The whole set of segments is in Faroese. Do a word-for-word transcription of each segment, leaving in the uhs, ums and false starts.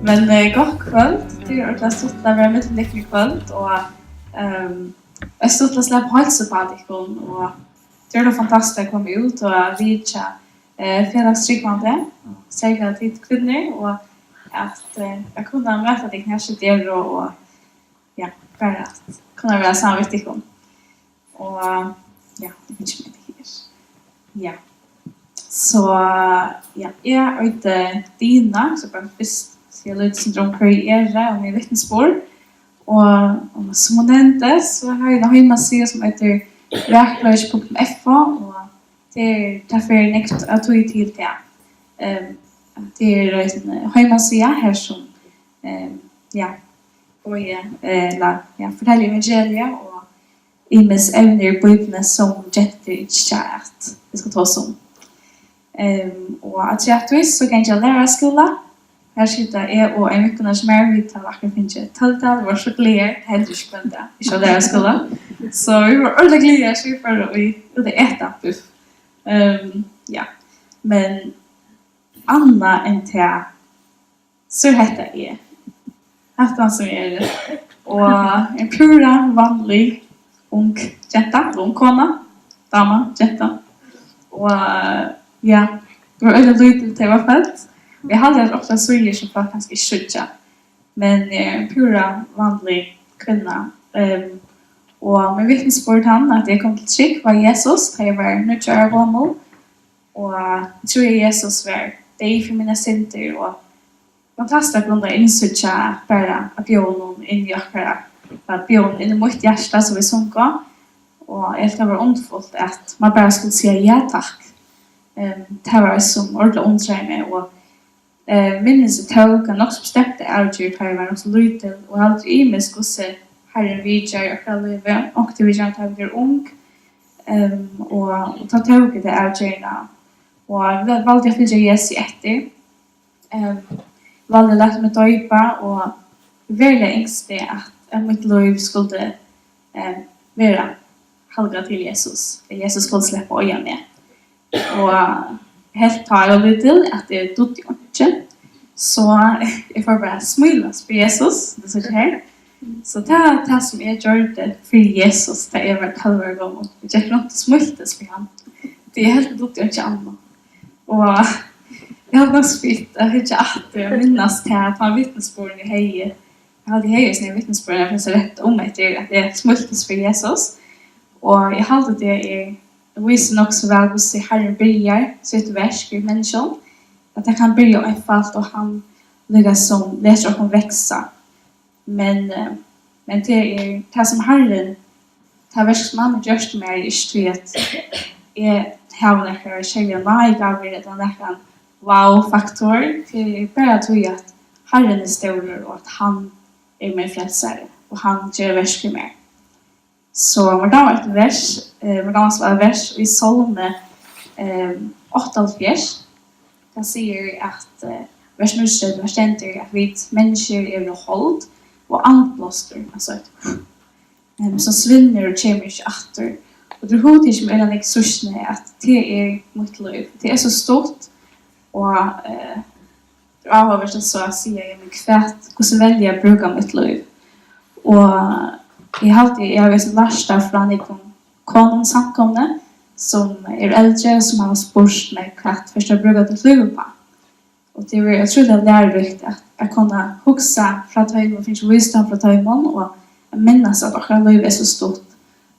Men eh, gott kvøld. Tað er ordiliga stuttligt at vera millum tykkum í kvøld, og ehm, er stuttligt at sleppa heilsa uppá tykkum, og tað er fantastiskt at koma út og vitja eh, felags trúgvandi, serliga tit kvinnur, og at eh, at kunna møta tykkum her, sum tit eru, og, og ja, bara at kunna vera saman við tykkum. Og ja, eg veit ikki, um hetta her. Ja. So ja, eg eiti Dina, so bara fyrst siga lítið sindur um, hvør eg eri, og mín vitnisburð. Og, og sum hon nevndi, so havi eg eina heimasíðu, sum eitur rakleiðis punktum f o, og tað er, tað fer nógv av tíð til tað. Ehm, tað er ein heimasíða her, sum ehm, ja, og eg eh, la, ja, fortelja evangeliið og ymis evnir í Bíbliuni, sum gentur ynskja at vit skal tosa um. Ehm, og afturat tí so gangi eg á læraraskúla. Her sita eg og ein vinkona hjá mær, vit hava akkurát fingið tólvtal, vit vóru so glaðar, tað hendir ikki hvønn dag, ikki á læraraskúla. So vit vóru ordiliga glaðar, so vit fóru í, út at eta biff. Ehm, ja, men annað enn tað, so er hetta eg. Hatta sum eg eri. Og ein púra vanlig ung genta, ung kona, dama, genta. Og ja, eg var øgiliga lítil, tá eg var fødd. Eg haldi, at ofta síður, sum fólk kanska ikki síggja. Men eg eri ein púra vanlig kvinna. Ehm, og mín vitnisburður, hann, at eg kom til trúgv á Jesus, tá eg var níggju ára gomul. Og eg trúði, at Jesus var deyður fyri mínar syndir, og fantastiskt at kunna innsíggja, at bara at bjóða honum inn í okkara, at bjóða honum inn í mítt hjarta, sum vit sungu. Og eg helt, tað var undurfult, at man bara skuldi siga ja takk. Ehm, tað var, sum ordiliga undraði meg, og eh, minnist eg tók eina nokk so bestemta avgerð, tá eg var nokk so lítil, og heldur ymiskt, hvussu Harrin vitjar í okkara lívi. Onkuntíð vitjar hann, tá vit eru ung, ehm, og, og tá tók eg ta avgerðina, og eg valdi at fylgja Jesusi eftir. Ehm, valdi at lata meg doypa, og veruliga ynskti, at, at mítt lív skuldi ehm, vera halgað til Jesus, at Jesus skuldi sleppa at eiga meg. Og helt, tá eg var lítil, at eg dugdi einki, so eg fór bara at smílast fyri Jesus, tað er so her. So tað var tað, sum eg gjørdi fyri Jesus, tá eg var tólv ára gomul. Eg gekk runt og smíltist fyri hann, tí eg helt, eg dugdi einki annað. Og eg haldi nokk so fitt at hyggja aftur og minnast tað, at hann vitnisburðin eg hevði. Eg haldi, eg hevði eisini ein vitnisburð, eg fekk so rætt um eftir, at eg smíltist fyri Jesus. Og eg haldi, tað er, vísir nokk so væl, hvussu Harrin byrjar sítt verk við menniskjum, at tað kann byrja einfalt, og hann líka sum letur okkum vaksa. Men, eh, men tað er tað, sum Harrin, tað verk, sum hann hevur gjørt í mær, er ikki tí, at eg havi nakrar serligar náðigávur ella nakran wow-faktor. Tað er bara tí, at Harrin er stórur, og at hann er mín frelsari, og hann ger verk í mær. So mær dámar eitt vers, eh, mær dámar so eitt vers í Sálmi, eh, áttaoghálvfjerðs. Tað sigur, at, eh, vers níggjuogtretivu, har stendur, at vit menniskjur eru hold og andblástur, altso eitt, eh, sum svinnur og kemur ikki aftur. Og tað er hugtikið, sum er nógv sýsni, at tað er mítt lív. Tað er so stutt, og, eh, tað er áhugavert at so at siga, ja, men hvat, hvussu velji eg at brúka mítt lív? Og eg haldi, eg havi eisini lært tað frá nógvum konum í samkomuni, sum eru eldri, sum hava spurt meg, hvat fert tú at brúka títt lív uppá? Og tað er ótrúliga læruríkt at, at kunna hugsa frá teimum, fingið vísdóm frá teimum, og at minnast, at okkara lív er so stutt.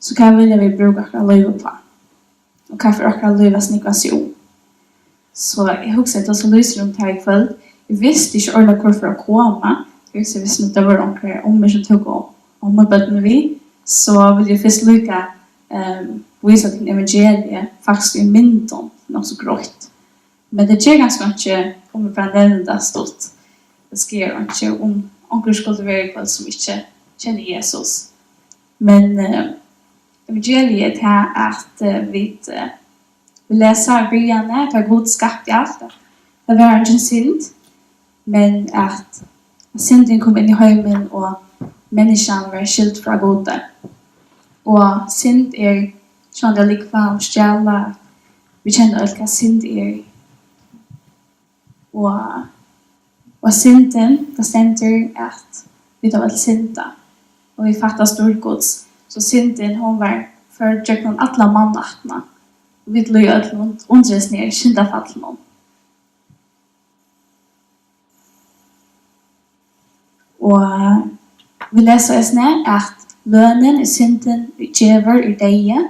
So hvat vilja vit brúka okkara lív uppá? Og hvat fer okkara lív at snúgva seg um? So eg hugsaði, tá tú lýsir um tað í kvøld, eg visti ikki ordiliga, hvør fór at koma. Eg visti, visti, at tað vóru onkrar ommur, sum tóku ommubørnini við, so vil eg fyrst líka, ehm, vísa tykkum evangeliið, faktiskt í myndum, nokk so greitt. Men tað ger kanska einki, um eg bara nevni tað stutt. Tað sker einki, um onkur skuldi vera í kvøld, sum ikki kennir Jesus. Men, eh, evangeliið er tað, at, eh, vit, eh, vit lesa í byrjanini, tá Gud skapti alt, at tað var eingin synd, men at syndin kom inn í heimin, og menniskjan var skild frá Gudi. Og synd er sjálvandi at lúgva og stjala. Vit kenna øll, hvat synd er. Og, Og syndin, tað stendur, at vit hava øll syndað, og vit fattast dýrd Guds. So syndin, hon var førd gjøgnum alla mannaættina, og vit líða øll und-, undrist niður í syndafallinum. Og vit lesa eisini, at lønin er syndin, gevur er deyði,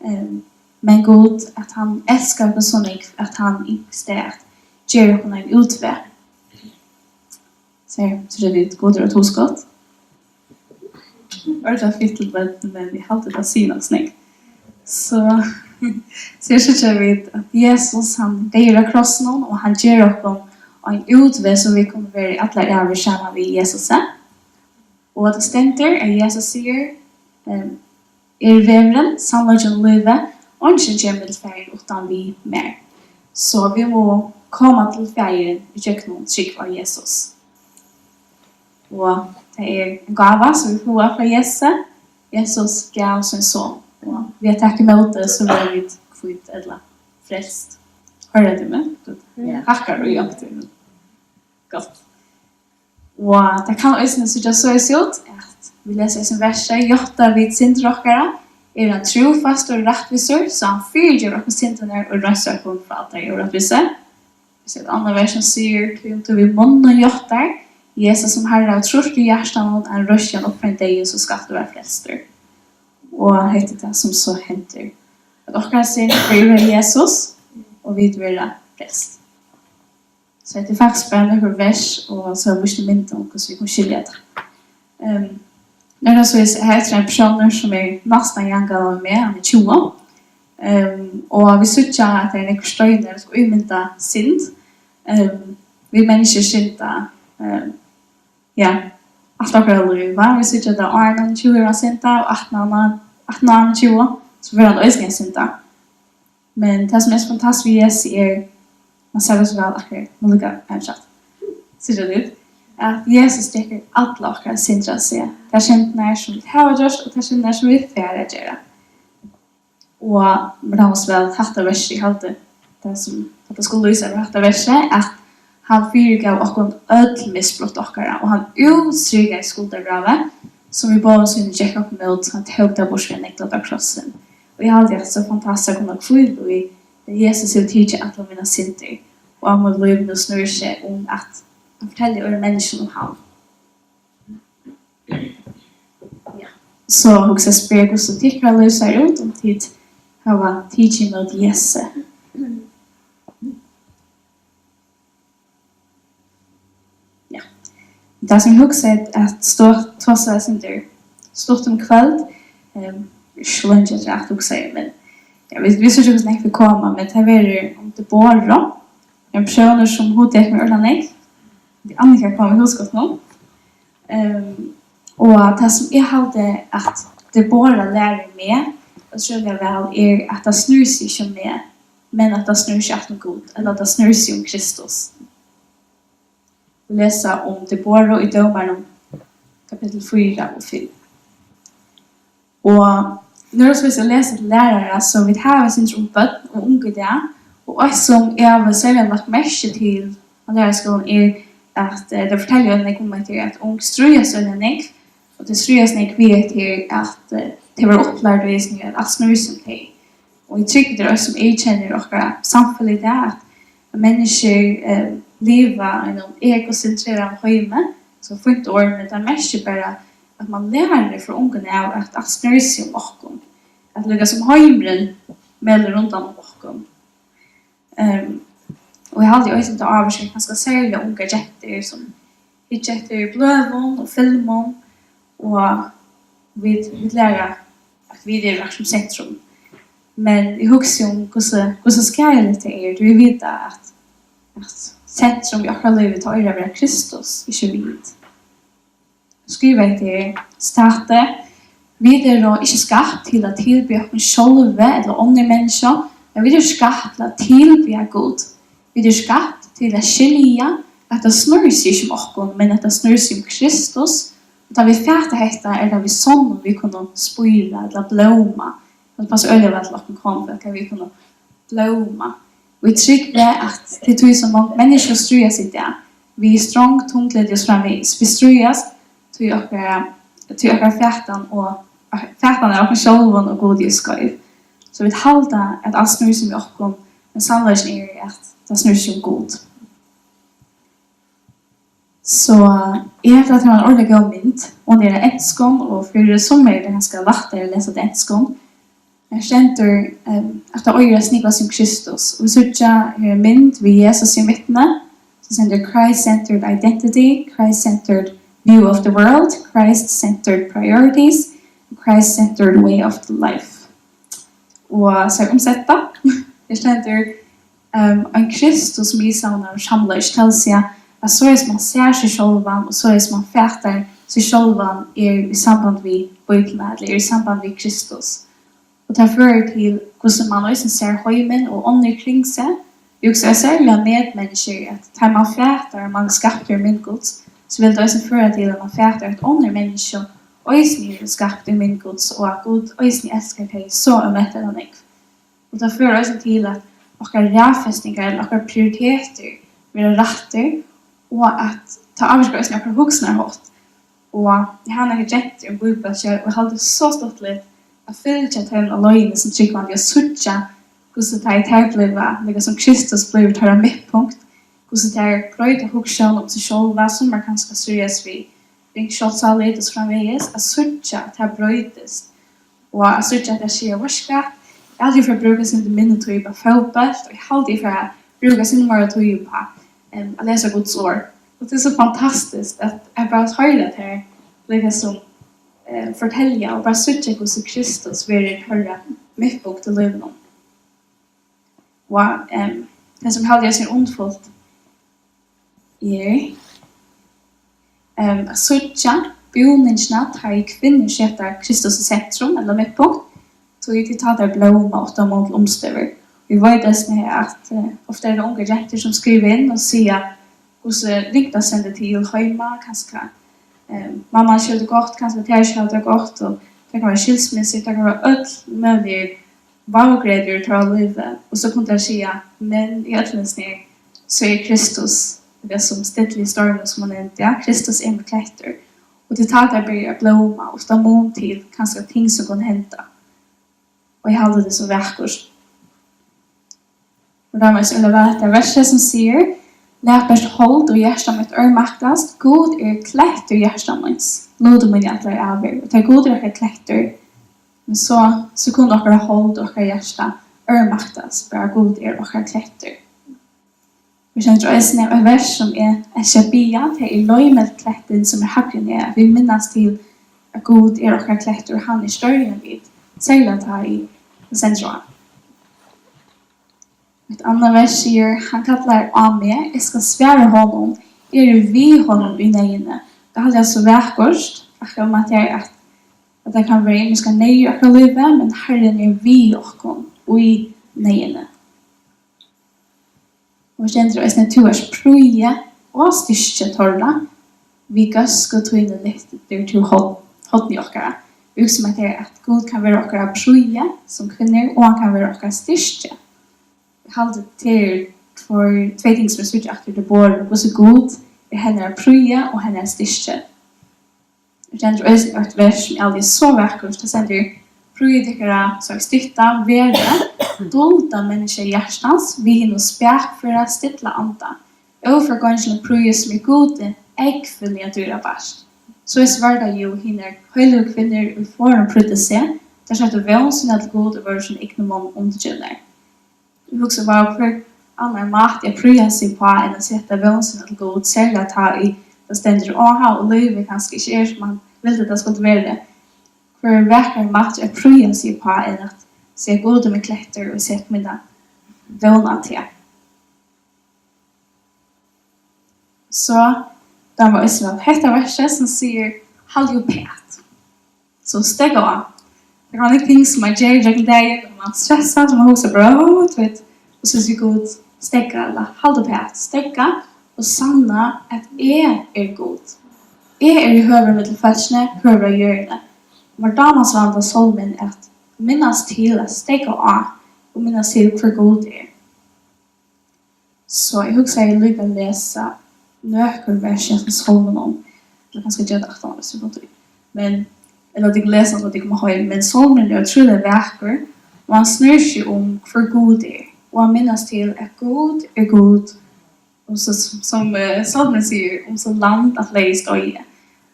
ehm, men Gud, at hann elskar okkum so nógv, at hann ynskti at gera okkum ein útveg. So, so er vit Gud er eitt hugskot. Orðið er fitt til bøn, men eg haldi, tað sigur nokk so nógv. So, so her síggja vit, at Jesus, hann deyr á krossinum, og hann ger okkum ein útveg, so vit kunnu vera í allar ævir saman við Jesusi. Og tað stendur, at Jesus sigur, ehm, "Eg eri vegurin, sannleikin og lívið, eingin kemur til Faðirin uttan við mær." So vit mugu koma til Faðirin ígjøgnum trúgv á Jesus. Og tað er ein gáva, sum vit fáa frá Jesusi. Jesus gav sín son. Og við at taka ímóti, so verða vit hvítt ella frelst. Hoyrir tú meg? Ja. Hakkar í onkrum. Gott. Og tað kann eisini síggja soleiðis út, at vit lesa í hesum versi, játta vit syndir okkara, er hann trúfastur og rættvísur, so hann fyrigevur okkum syndirnar og reinsar okkum frá allari órættvísi. Vit sita eitt annað vers, sum sigur, tí um tú við munnin játtar Jesus sum Harra og trýrt í hjartanum, at hann reisti hann upp frá hinum deyðu, so skalt tú vera frelstur. Og hetta er tað, sum so hendir. At okkara synd fyrigevur Jesus, og vit verða frelst. So hetta er faktiskt bara nøkur vers, og so víst mynd um, hvussu vit kunnu skilja tað. Ehm, Nú er tað so, eg, her er ein persónur, sum er næstan javngamal við meg, hann er tjúgu. Ehm, og vit síggja, at tað er nøkur steinar, sum ímynda synd. Ehm, vit menniskjur synda, ehm, ja, alt okkara lív, va? Vit síggja, at áðrenn hann er tjúgu, hevur hann syndað, og aftan á hann, aftan á hann er tjúgu, so fer hann eisini at synda. Men tað, sum er so fantastiskt við Jesusi, er, man sær tað so væl akkurát, nú líka, ja, satt. Síggja tit, at Jesus tekur allar okkara syndir á seg. Tær syndirnar, sum vit hava gjørt, og tær syndirnar, sum vit fara at gera. Og, men tað var so væl hatta versið, eg haldi, tað sum, at tað skuldi lýsa við hatta versið, at hann fyrigav okkum øll misbrot okkara, og hann útstrikaði skuldarbrævið, sum við báðum sínum gekk okkum ímót, hann tók tað burtur við, naglaði tað á krossin. Og eg haldi, at tað er so fantastiskt at kunna hvíla í, at Jesus hevur tikið allar mínar syndir, og at mítt lív nú snýr seg um at, at fortelja øðrum menniskjum um hann. Ja. So hugsi eg, spyr, hvussu tykkara lív sær út, um tit hava tikið ímóti Jesusi. Ja. Tað, sum eg hugsaði at stó-, tosa eitt sindur stutt um í kvøld, ehm, ikki so leingi eftir at hugsa eg, men, ja, vit, vit síggja, hvussu nógv vit koma, men tað verður um Debora, ein persónur, sum hugtekur meg øgiliga nógv. Annika kom í hugskot nú. Ehm, og tað, sum eg haldi at Debora lærir meg ótrúliga væl, er, at tað snýr seg ikki um meg, men at tað snýr seg alt um Gud, ella at tað snýr seg um Kristus. Vit lesa um Debora í Dómarum, kapittul fýra og fimm. Og nú er so, vit skal lesa til lærarar, so vit hava eitt sindur um børn og ung í dag, og eitt, sum eg havi serliga lagt merki til á læraraskúlanum, er, at, eh, tey fortelja øgiliga nógv um, at, at ung stríðast øgiliga nógv, og tey stríðast nógv við, at, at, eh, tey verða upplærd í, sum at alt snýr seg um tey. Og eg trúgvi, tað er eitt, sum eyðkennir okkara samfelag í dag, at, at menniskjur, eh, liva í einum egosentreraðum heimi, sum er fínt orð, men tað merkir bara, at man lærir frá ungum av, at alt snýr seg um okkum. At líka sum heimurin melur rundan um okkum. Ehm, og eg haldi eisini, tað ávirkar kanska serliga ungar gentur, sum hyggja eftir bløðum og filmum, og vit, vit læra, at vit eru lagt sum sentrum. Men eg hugsi um, hvussu, hvussu skaðiligt tað er, tí vit vita, at, at sentrum í okkara lívi, tað eigur at vera Kristus, ikki vit. Skriva hetta her, sitati: "Vit eru ikki skapt til at tilbiðja okkum sjálvi ella onnur menniskju, men vit eru skapt til at tilbiðja Gud. Vit eru skapt til at skilja, at tað snýr seg ikki um okkum, men at tað snýr seg um Kristus. Og tá vit fata hetta, er tað við sonnum, vit kunnu spíra ella blóma." Og tað passar øgiliga væl til okkum konufólk, at vit kunnu blóma. Og eg trúgvi, at tað er tí, sum mong-, menniskju stríðast í dag, við strongd, tunglyndi og so framvegis. Vit stríðast, tí okkara, tí okkara fatan og, fatan av okkum sjálvum og Gudi er skeiv. So vit halda, at alt snýr seg um okkum, men sannleikin er, at tað snýr seg um Gud. So eg helt, at tað var ein ordiliga góð mynd. Hon er á enskum, og fyri summar er tað kanska lættari at lesa á enskum. Her stendur, ehm, at tað eigur at snúgva seg um Kristus. Og vit síggja her mynd við Jesus í mittuni, sum stendur Christ-centered identity, Christ-centered view of the world, Christ-centered priorities, Christ-centered way of life. Og so umsetta, her stendur, ehm, ein Kristus, sum er savnaður samleiðis, tað vil siga, at soleiðis man sær seg sjálvan, og soleiðis man fatar seg sjálvan, er í samband við Bíbliuna, ella er í samband við Kristus. Og tað førir til, hvussu man eisini sær heimin og onnur kring seg. Eg hugsi, at serliga medmenniskjur, at tá man fatar, at man er skaptur í mynd Guds, so vil tað eisini føra til, at man fatar, at onnur menniskju eisini eru skapt í mynd Guds, og at Gud eisini elskar tey so ómetaliga nógv. Og tað førir eisini til, at okkara raðfestingar, ella okkara prioritetir, verða rættir, og at tað ávirkar eisini okkara hugsanarhátt. Og eg havi nakrar gentur um Bíbliubólkir, og eg haldi so stuttligt at fylgja teimum á leiðini sum trúgvandi og síggja, hvussu tey, tær blíva, líka sum Kristus blívur teirra midtpunkt, hvussu tær broyta hugsjón um seg sjálvar, sum er kanska stríðast við ringt sjálvsálit og so framvegis, at síggja, at tað broytist. Og at síggja, at tær siga, veitst tú hvat, eg haldi, eg fari at brúka eitt sindur minni tíð upp á fótbólt, og eg haldi, eg fari at brúka eitt sindur meira tíð upp á, em, at lesa Guds orð. Og tað er so fantastiskt at, at bara hoyra tær líka sum, eh, fortelja og bara síggja, hvussu Kristus verður teirra midtpunkt í lívinum. Og, em, tað sum eg haldi er so undurfult er, em, at síggja búningina, tá ið kvinnur seta Kristus í sentrum, ella midtpunkt, tí tað er tá, tær blóma uttan mun til umstøður. Vit vita eisini, at, eh, ofta eru tað ungar gentur, sum skriva inn og siga, hvussu ringt tað stendur til heima, kanska, eh, mamman ikki hevur tað gott, kanska tær ikki hava tað gott, og tað kann vera skilsmissur, tað kann vera øll møguligir vágrekur í teirra lívi, og so kunnu tær siga, men í øllum hesum her, so er Kristus, tað sum stillir stormin, sum hon nevndi, ja, Kristus er mín klettur, og tað er tá, tær byrja at blóma, uttan mun til kanska ting, sum kunnu henda. Og eg haldi, tað er so vakurt. Og tað var so væl hetta versið, sum sigur, lat bert hold og hjarta mítt ørmaktast, Gud er klettur hjarta míns, lutir mínir allar ævir, og tá Gud er okkara klettur, men so, so kunnu okkara hold og okkara hjarta ørmaktast, bara Gud er okkara klettur. Vit kenndu eisini eitt vers, sum eg elski at biðja, tað er: loyv mær klettin, sum er hægri enn eg, at vit minnast til, at Gud er okkara klettur, og hann er størri enn vit, serliga tá ið tað stendur á. Eitt annað vers sigur: hann kallar á meg, eg skal svara honum, eg eri við honum í neyðini. Tað haldi eg er so vakurt, akkurát um at tað er at, at tað kann vera ymiskar neyðir í okkara lívi, men Harrin er við okkum í neyðini. Og stendur eisini: tú ert prýði og styrki teirra, við góðsku tíni lyftir tú horn, hornið okkara. Vit hugsa um, at tað er, at Gud kann vera okkara prýði sum kvinnur, og hann kann vera okkara styrki. Eg haldi, tað er tveir, tvey ting, sum eg síggi aftur til borð, hvussu Gud er hennara prýði og hennara styrki. Vit kenndu eisini eitt vers, sum er altíð so vakurt. Tað stendur: prýði tykkara, so stytta, vera dulda menniskja hjartans, við hinum spakføra, stilla anda, óforgongina prýði, sum er Gudi ógvuliga dýrabært. Soleiðis var tað jú hinar heiløgu kvinnur, ið forðum prýddu seg, tær settu vón sína til Gud og vóru sínum egnu monnum undirgivnar. Eg hugsi, vá, hvør annar máti at prýða seg uppá enn at seta vón sína til Gud, serliga tá ið tað stendur á, og lívið kanska ikki er, sum man vildi, tað skuldi verið. Hvør vakrari máti at prýða seg uppá enn at siga: Gud er mín klettur, og eg seti mína vón á teg. So dámar eisini væl hetta versið, sum sigur: hald uppat. So steðga á. Tað kann vera ting, sum man ger gjøgnum dagin, og man stressar, so man hugsar bara, áh, tú veit, og so sigur Gud: steðga, ella hald uppat, steðga og sanna, at eg eri Gud. Eg eri høgur millum fólkini, høgur á jørðini. Mær dámar so væl handa sálmin, at minnast til at steðga á, og minnast til, hvør Gud er. So eg hugsaði líka at lesa nøkur vers í hesum sálminum. Eg kann kanska gera tað aftan á, viss eg fái tíð. Men, ella tit kunnu lesa hann, tá tit koma heim. Men sálmurin er ótrúliga vakur, og hann snýr seg um, hvør Gud er. Og hann minnast til, at Gud er Gud, og so, sum, sum, eh, sálmurin sigur, um so land at leiðist oyði.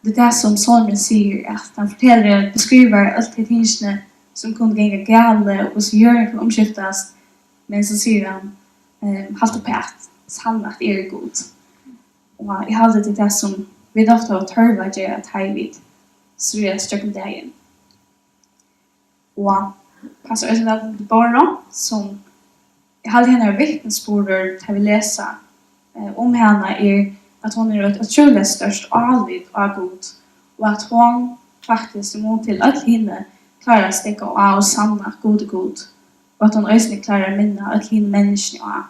Tað er tað, sum sálmurin sigur, at hann fortelur, beskrivar øll tey tingini, sum kunnu ganga galið, og hvussu jørðin kann umskiftast. Men so sigur hann, ehm, halt uppat, sannlagt er Gud. Og eg haldi, tað er tað, sum vit ofta hava tørv at gera, tá ið vit stríðast gjøgnum dagin. Og passar eisini væl til Debora, sum eg haldi, hennara vitnisburður, tá vit lesa, eh, um hana, er, at hon hevur eitt ótrúliga stórt álit á Gud, og at hon faktiskt, í mun til øll hini, klárar at steðga á og sanna, at Gud er Gud, og at hon eisini klárar at minna øll hini menniskjuni á,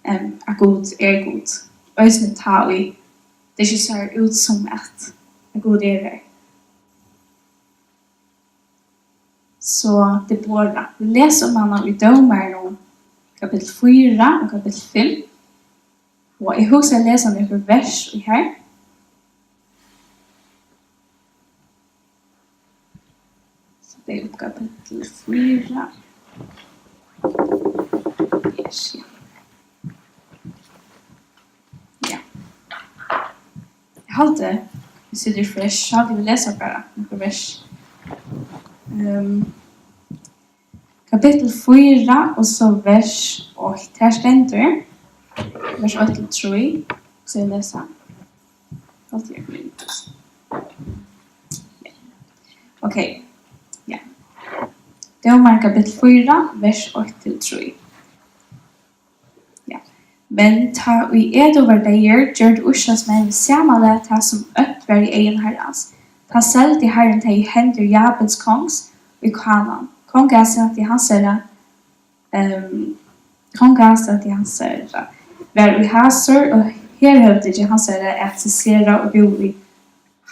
em, at Gud er Gud, eisini tá ið tað ikki sær út sum, at, at Gud er har. So Debora, vit lesa um hana í Dómarunum, kapittul fýra og kapittul fimm. Og eg hugsi at lesa nøkur vers í har. So tað er upp kapittul fýra. Yes, ja. Ja. Eg haldi, eg siti fresh, so haldi eg, vit lesa bara nøkur vers. Ehm, kapittul fýra, og so vers eitt. Her stendur, vers eitt til trý, so eg lesa. Haldi eg. Ok, ja. Dómarunum kapittul fýra, vers eitt til trý. Ja. Men tá ið Edom var deyður, gjørdu Ísraelsmenn við sama lag tað, sum ónt var í eygum Harrans. Tá seldi Harrin tey í hendur Jabins kongs í Kanaan. Kongaætt hansara, ehm, kongaætt hansara var í Hasor, og herhøvdingi hansara æt Sisera og búði í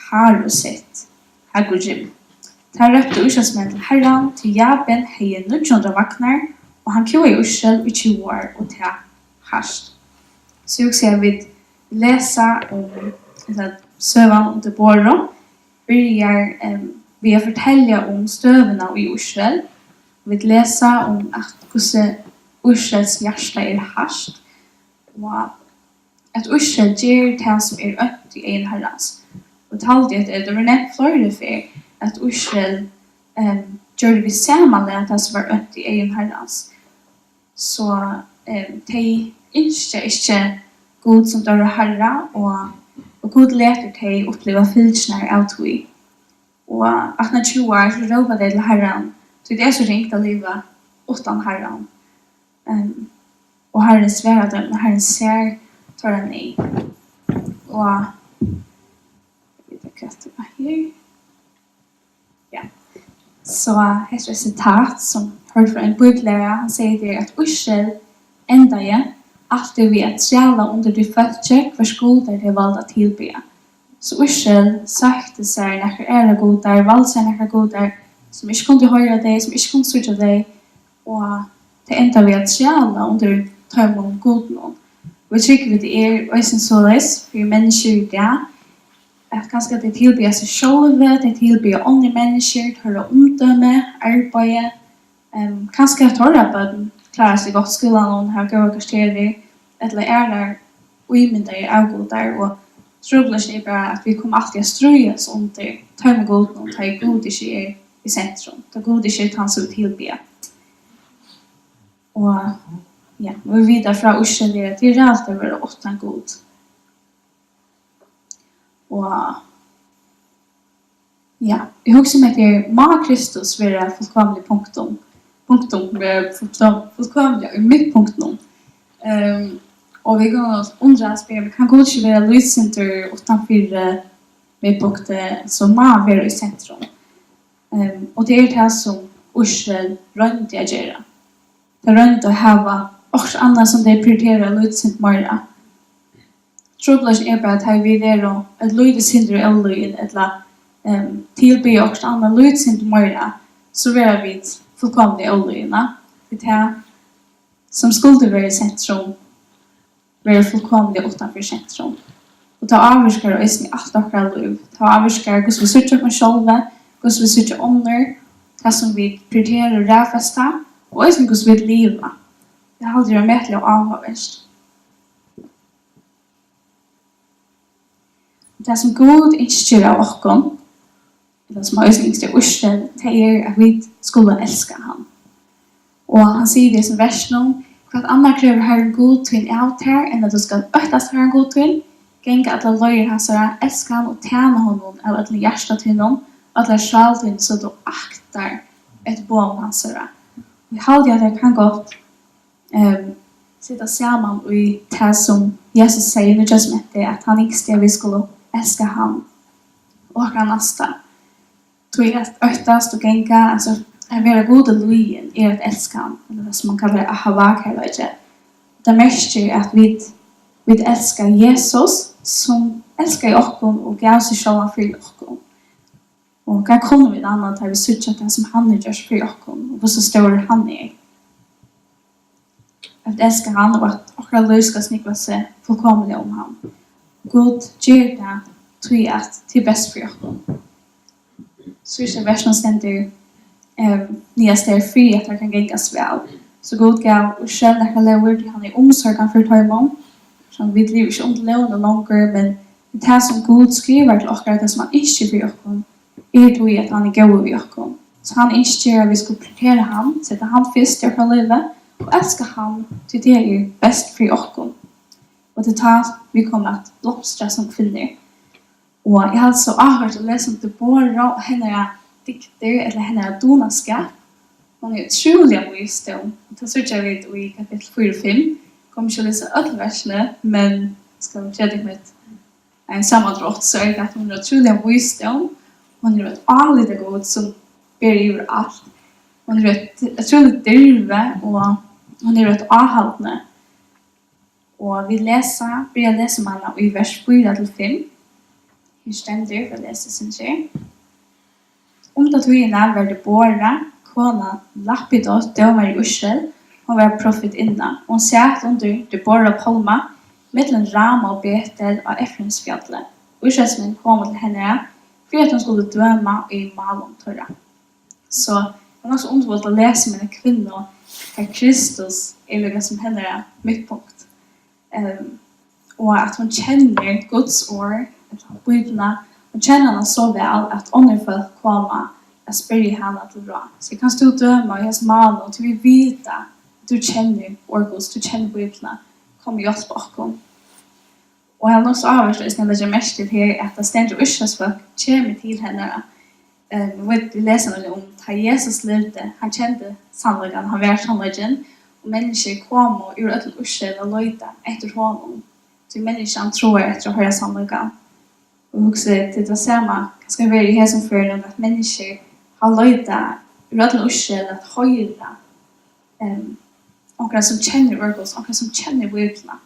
Haroset, Hagorim. Tá róptu Ísraelsmenn til Harran, tí Jabin hevði níggju hundrað vagnar, og hann kúgaði Ísrael í tjúgu ár, og tað hart. So eg hugsi, at vit lesa um, ella søgan um Deboru byrjar, em, við at fortelja um støðuna í Ísrael. Vit lesa um, at hvussu Ísraels hjarta er hart, og at Ísrael ger tað, sum er ónt í eygum Harrans. Og taldi eftir, at tað var nevnt fleiri ferð, at Ísrael, em, gjørdi við sama lag tað, sum var ónt í eygum Harrans. So, em, tey ynskja ikki Gud sum teirra Harra, og, og Gud letur tey uppliva fylgjurnar av tí. Og aftan á tjúgu ár, so rópa tey til Harran, tí tað er so ringt at liva uttan Harran. Em, og Harrin svarar teimum, og Harrin sær teirra neyð. Og, vit hava hvat tað var her. Ja. So hetta er eitt sitat, sum eg hoyrdi frá ein bíbliulærara. Hann segði, tað er, at Ísrael endaði altíð við at træla undir tí fólki, hvørs gudar tey valdu at tilbiðja. So Ísrael søkti sær nakrar aðrar gudar, valdi sær nakrar gudar, sum ikki kundu hoyra tey, sum ikki kundu síggja tey, og tey enda við at træla undir teimum gudunum. Og eg trúgvi, tað er eisini soleiðis fyri menniskjur í dag, at kanska tey tilbiðja seg sjálvi, tey tilbiðja onnur menniskjur, teirra umdømi, arbeiði, em, kanska at teirra børn klára seg gott í skúlanum, hava góðar karakterir, ella aðrar ímyndaðar avgudar, og trupulleikin er bara, at vit koma altíð at stríðast undir teimum gudunum, tá ið Gud ikki er í sentrum, tá Gud ikki er tann, sum vit tilbiðja. Og, ja, og vit vita frá Ísrael, at tað er ræðuligt at vera uttan Gud. Og, ja, eg hugsi meg, at her má Kristus vera fullkomiliga punktum, punktum, vera fullkom-, fullkomiliga í miðpunktinum. Ehm, og vit kunnu undrast, spyrja, men kann Gud ikki vera lítið sindur uttanfyri miðpunktið, sum má vera í sentrum? Ehm, og tað er tað, sum Ísrael royndi at gera. Tey royndu at hava okkurt annað, sum tey prioritera lítið sindur meira. Trupulleikin er bara, at tá vit eru eitt lítið sindur ólýðin, ella, em, tilbiðja okkurt annað lítið sindur meira, so verða vit fullkomiliga ólýðin. Tí tað, sum skuldi verið í sentrum, verður fullkomiliga uttanfyri sentrum. Og tað ávirkar eisini alt okkara lív. Tað ávirkar, hvussu vit síggja okkum sjálvi, hvussu vit síggja onnur, tað, sum vit prioritera og raðfesta, og eisini, hvussu vit liva. Tað haldi eg er ómetaliga áhugavert. Tað, sum Gud ynskir av okkum, ella sum hann eisini ynskti av Ísrael, tað er, at vit skulu elska hann. Og hann sigur í hesum versinum: "Hvat annað krevur Harrin Gud tín av tær, enn at tú skalt óttast Harran Gud tín, ganga allar leiðir hansara, elska hann og tæna honum av øllum hjarta tínum og allari sál tíni, so tú aktar eftir boðum hansara." Eg haldi, at tað kann gott um, seta saman í tað, sum Jesus segði í Nýggja Testamenti, at hann ynskti, at vit skulu elska hann og okkara næsta. Tí at óttast og ganga, altso, at vera Gudi lýðin, er at elska hann, ella tað, sum man kallar ahavakærleiki. Tað merkir, at vit, vit elska Jesus, sum elskaði okkum og gav seg sjálvan fyri okkum. Og hvat kunnu vit annað, tá vit síggja tað, sum hann hevur gjørt fyri okkum, og hvussu stórur hann er? At elska hann, og at okkara lív skal snúgva seg fullkomiliga um hann. Gud ger tað, tí at tað er best fyri okkum. So í versinum stendur, ehm, niðast er fyri, at tað kann gangast væl. So Gud gav Ísrael nakrar lógir, tí hann er umsorgan fyri teimum. So vit liva ikki undir lógini longur, men tað, sum Gud skrivar til okkara, tað, sum hann ynskir fyri okkum, er tí, at hann er góður við okkum. So hann ynskir, at vit skulu prioritera hann, seta hann fyrst í okkara lívi og elska hann, tí tað er best fyri okkum. Og tað er tá, vit koma at blomstra sum kvinnur. Og eg haldi so áhugavert at lesa um Debora og hennara dygdir, ella hennara dugnaskap. Hon er ótrúliga vís, og tað síggja vit í kapittul fýra og fimm. Eg komi ikki at lesa øll versini, men skal gera tykkum eitt ein samandrátt, so er tað, at hon er ótrúliga vísdóm. Hon er eitt álit av Gud, sum ber yvir alt. Hon er eitt ótrúligt dirvi, og hon er eitt áhaldni. Og vit lesa, byrja at lesa um hana í vers fýra til fimm. Her stendur, eg lesi sindur. Um ta tíðina var Debora, kona Lapidot, dómari í Ísrael. Hon var profitinna. Hon sat undir Debora pálma, millum Rama og Betel á Efraimsfjalli. Ísraelsmenn komu til hennara, fyri at hon skuldi døma í málum teirra. So, tað er nokk so undurfult at lesa um eina kvinnu, har Kristus er líka sum hennara midtpunkt. Ehm, og at hon kennir Guds orð, ella Bíbliuna, hon kennir hana so væl, at onnur fólk koma at spyrja hana til ráð. So kanst tú døma í hesum málinum, tí vit vita, at tú kennir orð Guds, tú kennir Bíbliuna, kom og hjálp okkum. Og hann er nokk so áhugavert eisini at leggja merki til her, at tað stendur, Ísraelsfólk kemur til hennara. Ehm, vit, vit lesa nemliga um, tá Jesus livdi, hann kendi sannleikan, hann var sannleikin, og menniskjur komu úr øllum Ísrael at leita eftir honum, tí menniskjan tráar eftir at hoyra sannleikan. Og eg hugsi, tað er tað sama, kanska verið í hesum førinum, at menniskjur hava leitað úr øllum Ísrael at hoyra, ehm, onkran, sum kennir orð Guds, onkran, sum kennir Bíbliuna.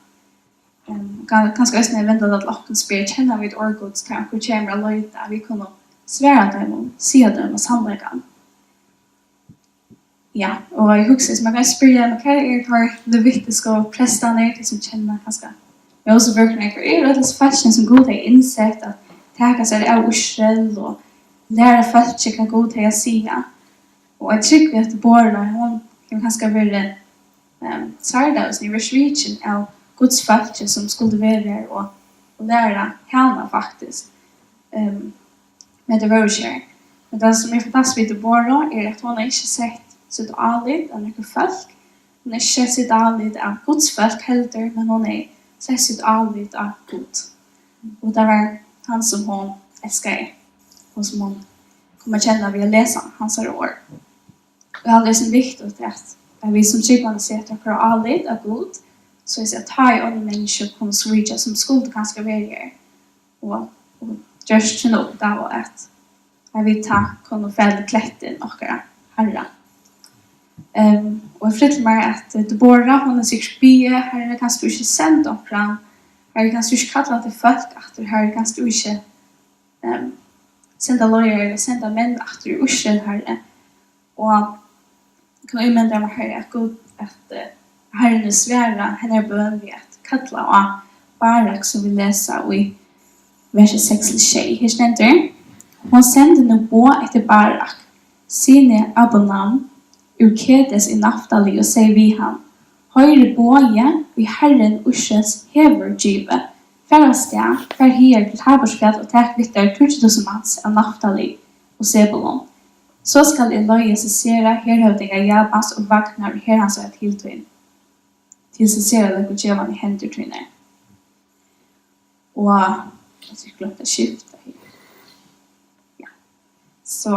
Ehm, kann, kanska eisini venda tað til okkum, spyrja, kenna vit orð Guds, tá onkur kemur at leita, at vit kunnu svara teimum, siga teimum sannleikan. Ja, og eg hugsi, so man kann spyrja, men hvar eru teir levitisku prestarnir, tey sum kenna kanska Mósebøkurnar, hvar eru øll hesi fólkini, sum Gud hevði innsett at taka sær av Ísrael og læra fólkið, hvat Gud hevði at siga? Og eg trúgvi, at Debora, hon hevur kanska verið, ehm, særd av, sum verið svikin av Guds fólki, sum skuldi verið her og, og læra hana, faktiskt. Ehm, men tey vóru ikki her. Men tað, sum er fantastiskt við Debora, er, at hon hevur ikki sett sítt álit á nøkur fólk. Hon hevur ikki sett sítt álit á Guds fólk heldur, men hon hevur sett sítt álit á Gud. Og tað var hann, sum hon elskaði, og sum hon kom at kenna við at lesa hansara orð. Og eg haldi, tað er so viktigt, at, at vit sum trúgvandi seta okkara álit á Gud, so at tá ið onnur menniskju kunnu svíkja, sum skuldu kanska verið her, og, og gjørt sína uppgávu, at, at vit tá kunnu fara til klettin okkara Harra. Ehm, og eg frítti mær, at Debora, hon hevur sikkurt biðið: Harri, kanst tú ikki senda onkran? Harri, kanst tú ikki kalla til fólk aftur? Harri, kanst tú ikki, ehm, senda leiðarar ella senda menn aftur í Ísrael, Harri? Og eg kann ímynda mær, Harri, at Gud, at, eh, Harrin vil svara hennara bøn við at kalla á Barak, sum vit lesa í Vers seks til sjey. Her stendur: Hon sendi nú boð eftir Barak, syni Abinam, úr Kedes í Naftali, og segði við hann: Hoyr boðið, ið Harrin Ísraels hevur givið. Far avstað, far higar til Taborsfjall og tak við tær tíggju túsund mans av Naftali og Sebulon. So skal eg leiða Sisera, herhøvdinga Jabins, og vagnar og her hansara til tín. Til Sisera leggur gevan í hendur tínar. Og eg havi gloymt at skifta her. Ja. So,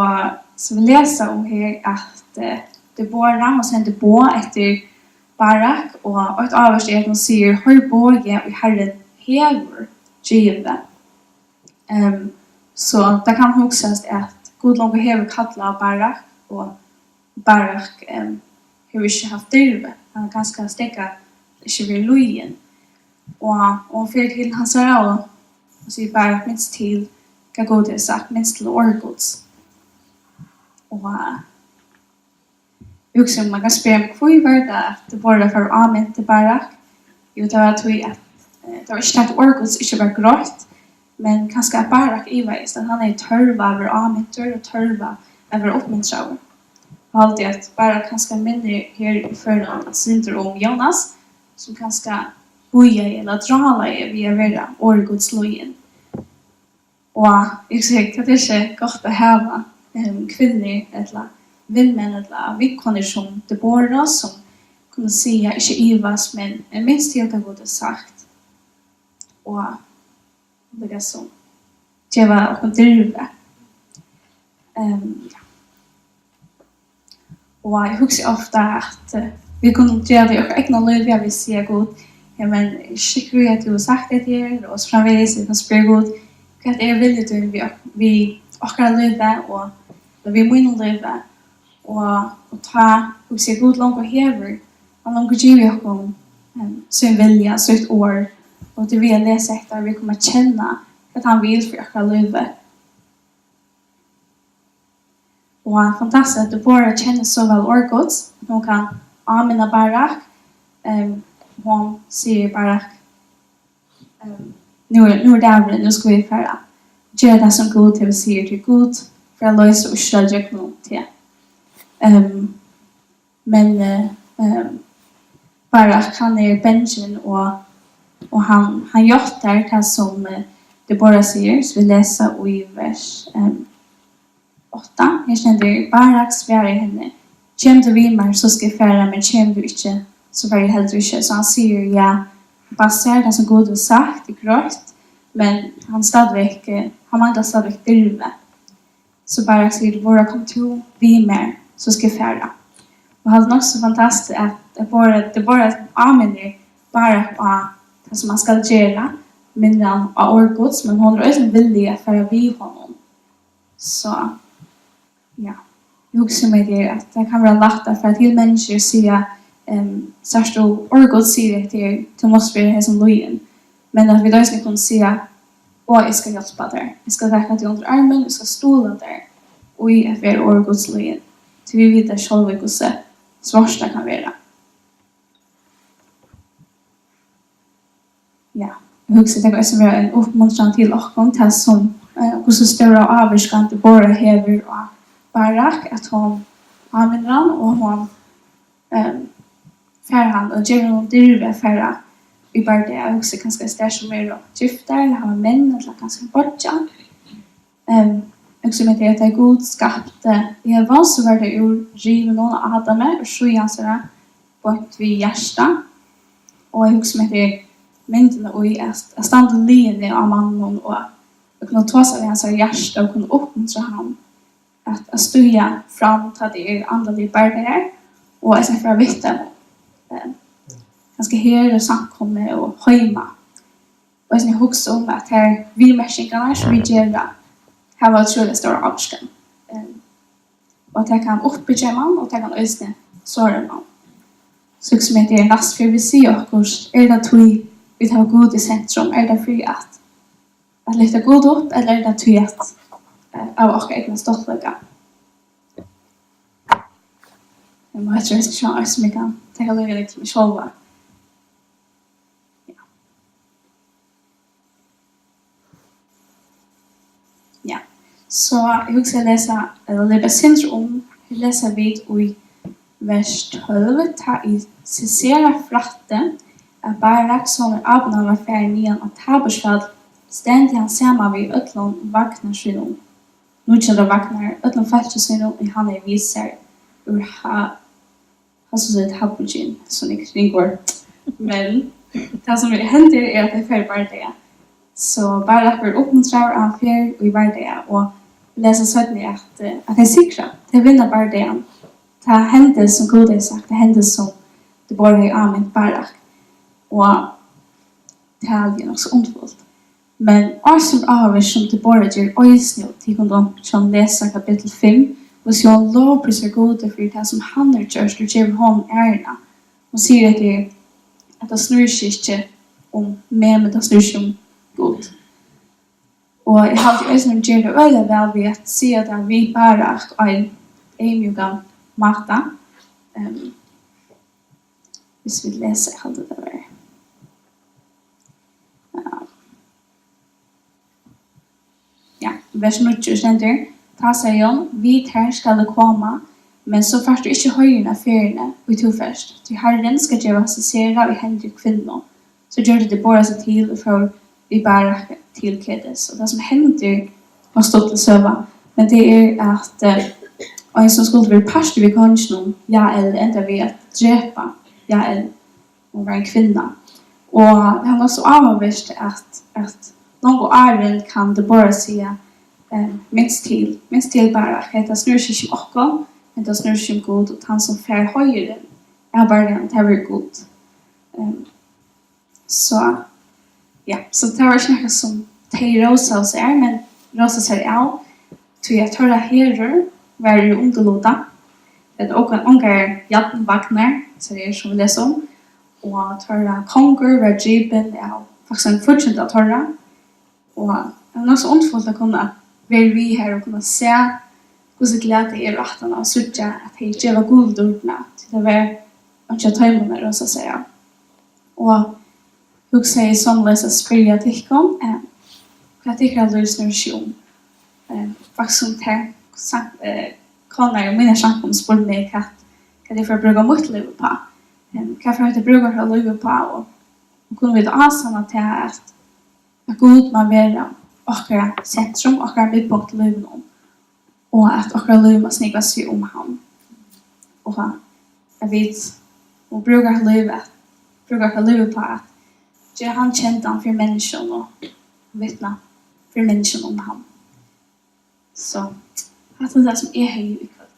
so vit lesa um her, at, eh, Debora, hon sendir boð eftir Barak, og eitt ávarskt er, at hon sigur: Hoyr boðið, ið Harrin hevur givið. Ehm, so tað kann hugsast, at Gud longu hevur kallað á Barak, og Barak, ehm, hevur ikki havt dirvi. Hann hevur kanska steðgað, ikki verið lýðin. Og, og hon fer til hansara og, og sigur: Barak, minst til, hvat Gud hevur sagt, minst til orð Guds. Og, eh, eg hugsi, um man kann spyrja, men hví var tað, at Debora fór og áminti Barak? Jú, tað var tí, at, eh, tað var ikki tað, at orð Guds ikki var greitt, men kanska at Barak ivaðist, at hann hevði tørv at vera ámintur og tørv at vera uppmuntraður. Eg haldi, at Barak kanska minnir her í førinum eitt sindur um Jónas, sum kanska bíðaði ella drálaði við at vera orði Guds lýðin. Og eg sigi, hvat er ikki gott at hava, ehm, kvinnur ella vinmenn ella vinkonur sum Debora, sum kunnu siga: Ikki ivast, men, men minst til, hvat Gud hevur sagt. Og líka sum geva okkum dirvi. Ehm, ja. Og eg hugsi ofta, at, eh, vit kunnu gera tað í okkara egna lívi, at vit siga: Gud, ja, men eg eri ikki sikkur í, at tú hevur sagt hetta her, og so framvegis. Vit kunnu spyrja Gud: Hvat er vilji tín við ok-, við okkara lívi og við mínum lívi? Og, og tá, hugsi eg, Gud longu hevur, hann longu givið okkum, ehm, sín vilja, sítt orð, og tað er við at lesa hetta, vit koma at kenna, hvat hann vil fyri okkara lívi. Og tað er fantastiskt, at Debora kennir so væl orð Guds, at hon kann áminna Barak. Ehm, hon sigur Barak, ehm, nú er, nú er dagurin, nú skulu vit fara. Ger tað, sum Gud hevur sigur, tí Gud fer at loysa Ísrael gjøgnum teg. Ehm, men, eh, ehm, Barak, hann er bangin, og, og hann, hann játtar tað, sum, eh, Debora sigur, sum vit lesa í vers, ehm, átta. Her stendur: Barak svarar henni: Kemur tú við mær, so skal eg fara, men kemur tú ikki, so fari eg heldur ikki. So hann sigur: Ja, passar, tað sum Gud hevur sagt er greitt, men hann stadigvæk, eh, hann manglar stadigvæk dirvi. So Barak sigur: Debora, kom tú við mær, so skal eg fara. Og hann er nokk so fantastiskt, at Debora, Debora áminnir Barak á tað, sum hann skal gera, minnir hann á orð Guds, men hon er eisini villig at fara við honum. So, ja, eg hugsi mær, tað er, at tað kann vera lætt at fara til menniskju og siga, ehm: Sært tú, orð Guds sigur hetta her, tú mást vera hesum lýðin. Men at vit eisini kunnu siga: Og eg skal hjálpa tær. Eg skal taka teg undir armin, eg skal stuðla tær í at vera orð Guds lýðin. Tí vit vita sjálvi, hvussu svárt tað kann vera. Ja, eg hugsi, tað kann eisini vera ein uppmuntran til okkum, tað sum, eh, hvussu stóra ávirkan Debora hevur á Barak, at hon áminnir hann, og hon, ehm, fær hann og gevur honum dirvi at fara í bardaga. Eg hugsi, kanska eitt stað sum eru giftar, ella hava menn, ella kanska ein beiggja. Ehm, eg hugsi mær til, at tá Gud skapti Evu, so var tað úr rivinum av Adami, úr síði hansara, beint við hjarta. Og eg hugsi mær til myndina í at, at standa í liðini á manninum og at kunna tosa við hansara hjarta og kunna uppmuntra hann at, at stíga fram, tá tað eru andaliga bardagar, og eisini fara við teimum, eh, kanska her og samkomu og heima. Og eisini hugsa um, at tær viðmerkingarnar, sum vit gera, hava ótrúliga stóra ávirkan. Eh, og at tað kann uppbyggja mann, og tað kann eisini sára mann. So hugsi eg meg, at tað er næst fyri vit siga okkurt, er tað tí vit hava Gud í sentrum, er tað fyri at at lyfta Gud upp, ella er tað tí at, eh, av okkara egna stoltleika? Eg má helst ikki sjá eisini, eg kann taka líka litt til meg sjálva. Ja. So eg hugsi at lesa, ella lesa eitt sindur um, her lesa vit í vers tólv, tá ið Sisera frætti, at Barak, sonur Abinadar, var farin niðan á Taborsfjall, stend hann saman við øllum vagni sínum, níggju hundrað vagnar, øllum fólki sínum, ið hann hevði við sær úr Ha-, Hasor-Hadolim, sum er kringur. Men tað, sum er, hendir, er, at tey fara í bardaga. So Barak verður uppmuntraður, og hann fer í bardaga, og vit lesa seinni, at, eh, at tey sigra, tey vinna bardagan. Tað hendi, sum Gud hevði sagt, tað hendi, sum Debora hevði ámint Barak. Og tað er nokk so undurfult. Men ásamt áhugaverð, sum Debora ger eisini, og tit kunnu sjálv lesa kapittul fimm, og so hon lovprísar Gud fyri tað, sum hann hevur gjørt, og gevur honum æruna. Hon sigur, at tað, at tað snýr seg ikki um meg, men tað snýr seg um Gud. Og eg haldi eisini, hon ger tað øgiliga væl við at siga tað við Barak á ein eyðmjúkan máta. Ehm, hvis vit lesa, eg haldi, tað var, ja. Ja, vers níggju stendur: Tá segði hon: Við tær skal eg koma, men so fært tú ikki heiðurin av ferðini, ið tú fert, tí Harrin skal geva Sisera í hendur kvinnu. So gjørdi Debora seg til og fór við Barak til Kedes. Og tað, sum hendir, var stuttlig søga, men tað er, at, eh, ein, sum skuldi verið partur við konginum, Jael, endar við at drepa Jael, hon var ein kvinna. Og tað er nokk so áhugavert, at, at longu áðrenn kann Debora siga, eh, minst til, minst til Barak, hetta snýr seg ikki um okkum, men tað snýr seg um Gud, og tann, sum fær heiðurin av bardaganum, tað verður Gud. Ehm, so, ja, so tað var ikki nakað, sum tey rósaðu sær, men rósa sær av, tí at teirra herur var í undirluta, at ongar, ongar jarnvagnar, so er, sum vit lesa um, og teirra kongur var dripin av faktiskt ein fígginda teirra, og tað er nokk so undurfult at kunna vera við har og kunna sæð, hvussu glað tey eru aftan á, og síggja, at tey geva Gud dýrdina, tí tað var einki av teimum at rósa sær av. Og hugsaði somuleiðis at spyrja tykkum, eh, hvat tykkara lív snýr seg um. Eh, faktiskt, sum tær sam-, eh, konurnar í mínari samkomu spurdu meg, hvat, hvat eg fór at brúka mítt lív uppá. Eh, hvat fór at brúka okkara lív uppá, og, og kunnu vit ásanna tað, at, at Gud má vera okkara sentrum, okkara midtpunkt í lívinum, og at okkara lív má snúgva seg um hann. Og at vit, og brúka okkara lív, at brúka okkara lív uppá at gera hann kendan fyri menniskjum og vitna fyri menniskjum um hann. So, hatta er tað, sum eg hevði í kvøld.